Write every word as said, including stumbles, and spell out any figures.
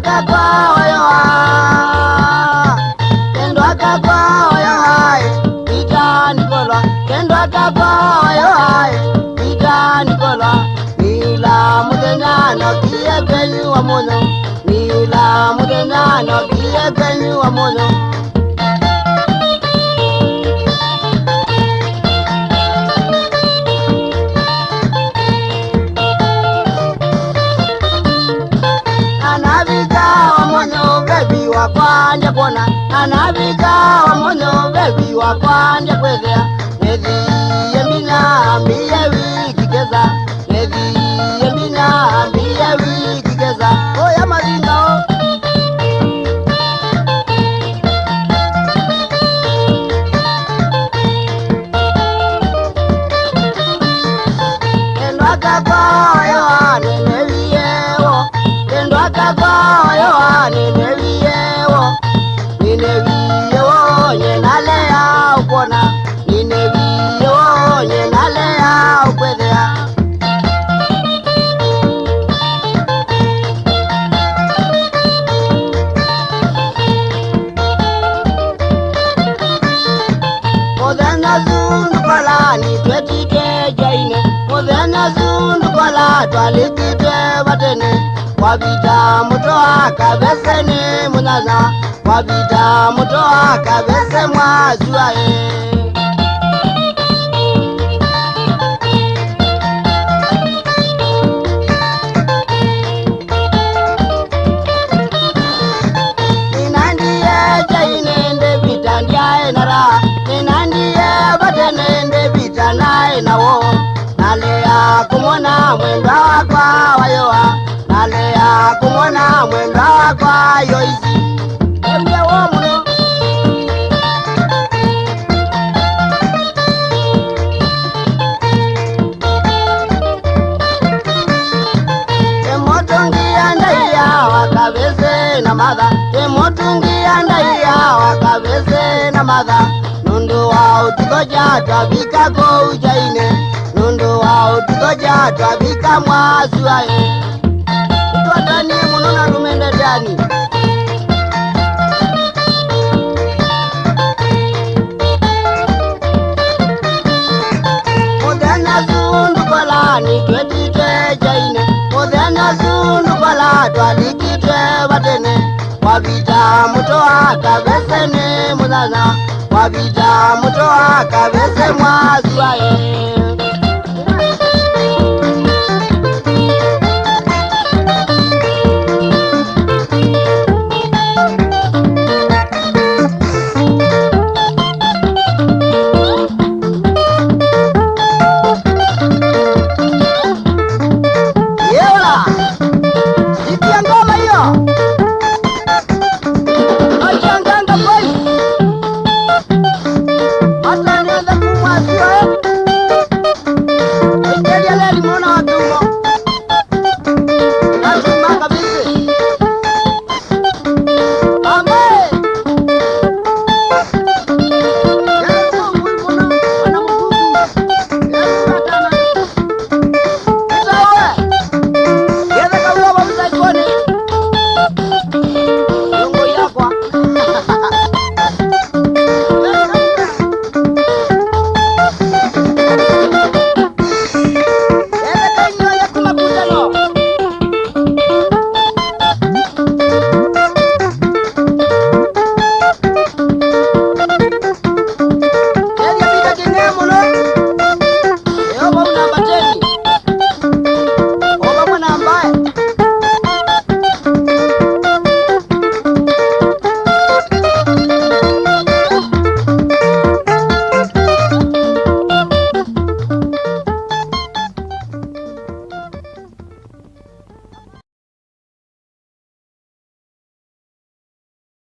Kakwa oyo ai, kendwa kakwa oyo ai, ita nikolwa, kendwa kakwa oyo ai, ita nikolwa, nila mũthenya nokie kwenyu wa mũnyũ, nila mũthenya nokie kwenyu wa mũnyũ. Anavika wa mũnyũ, bebi wakwa ndyakwona. Anavika wa mũnyũ, bebi wakwa ndyakwĩthĩa. Nĩthiie mbinya mbie wiki kesa. Nĩthiie mbinya mbie wiki kesa. Oya mavinda o. Kendwa kakwa oyo ai, nĩnĩvie wo. Kendwa kakwa oyo ai, nĩnĩvie wo. Nĩnĩvie wo, nye nalea ũkwona. Nĩnĩvie wo, nye nalea ũkwĩthĩa. Mũthenya ũsu ndũkola nĩtwetĩtwe kyainĩ. Mũthenya ũsu ndũkola twalĩkĩtwe vatene. Kwavita mũtwe wa kavese nĩ mũnyanya. Kwavita mũtwe wa kavese mwasua ĩ. Nĩnaendie kyainĩ ndĩvita ndyaĩ na raha. Nĩnaendie vatene ndĩvita naĩ na woo. Nalea kũmwona mwendwa wakwa wayũa. Nalea kũmwona mwendwa wakwa yoisi. Embia woo mũno. Kĩmũtũngia ndaĩa wa kavĩsĩ na matha. Kĩmũtũngia ndaĩa wa kavĩsĩ na matha. Nũndũ wa ũtukũ kya twavika kũu kyainĩ. Nũndũ wa ũtukũ kya twavika mwasua ĩ. Nĩtwatanie mũno na tũmendete ani. Mũthenya ũsu ndũkola nĩtwetĩtwe kyainĩ. Mũthenya ũsu ndũkola twalĩkĩtwe vatene. Kwavita mũtwe wa kavese nĩ mũnyanya. Kwavita mũtwe wa kavese mwasua ĩ.